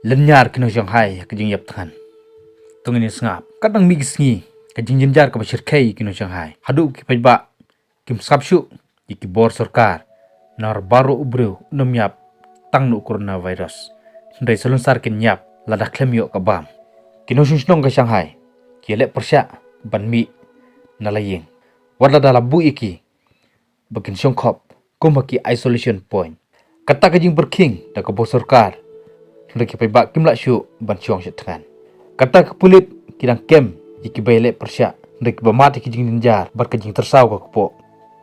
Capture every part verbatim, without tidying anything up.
lynñiar ki nong Shanghai ha ka jingïap thngan. To ngin ïa sngap. Katba nang mih ki sngi, ka jingjynjar kaba shyrkhei ïa ki nong Shanghai. Haduh ki paidbah kim sngap shuh ïa ki bor sorkar. Namar baroh u briew un ym ïap tang na u coronavirus. Hynrei sa lynsaw kin ïap lada khlem ïoh ka bam. Ki nongshong shnong ka Shanghai ki ïaleh pyrshah ban mih na la ïing, wat lada la buh ïa ki ba kin shong khop kum ha ki isolation point. Kata ka jingpyrkhing da ka bor sorkar, hynrei ki paidbah kim lah shuh ban shong sha thngan. Kata ka pulit ki dang kem ïa kiba ïaleh pyrshah, hynrei kiba mad ïa ki jingjynjar bad ka jingtyrsaw ka kpoh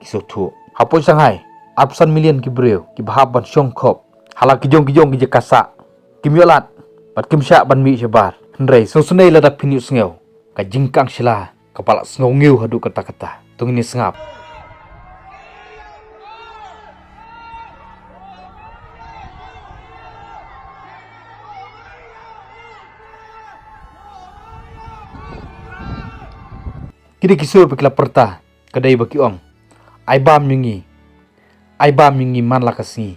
ki sngewthuh. Hapoh Shanghai, arphew san million ki briew kiba hap ban shong khop ha la ki jong ki jong ki jaka sah. Kim ïoh lad bad kim shah ban mih shabar. Hynrei sngewsynei lada phin ïohsngew ka jingkang shylla kaba la sngew ngew haduh katta katta. To ngin ïa sngap. Ki dei ki sur ba ki la pyrta, ka dei ba ki ong, "Ai bam ïa ngi, ai bam ïa ngi man la ka sngi."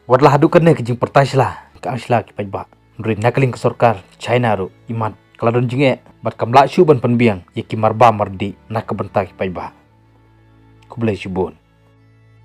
Wat la haduh kane ka jingpyrta shylla ka ang shylla ki paidbah. Hynrei na ka liang ka sorkar China ruh, i mat ka la don jingeh bad kam lah shuh ban pynbiang ïa ki marbam mardih na ka bynta ki paidbah. Khublei shibun.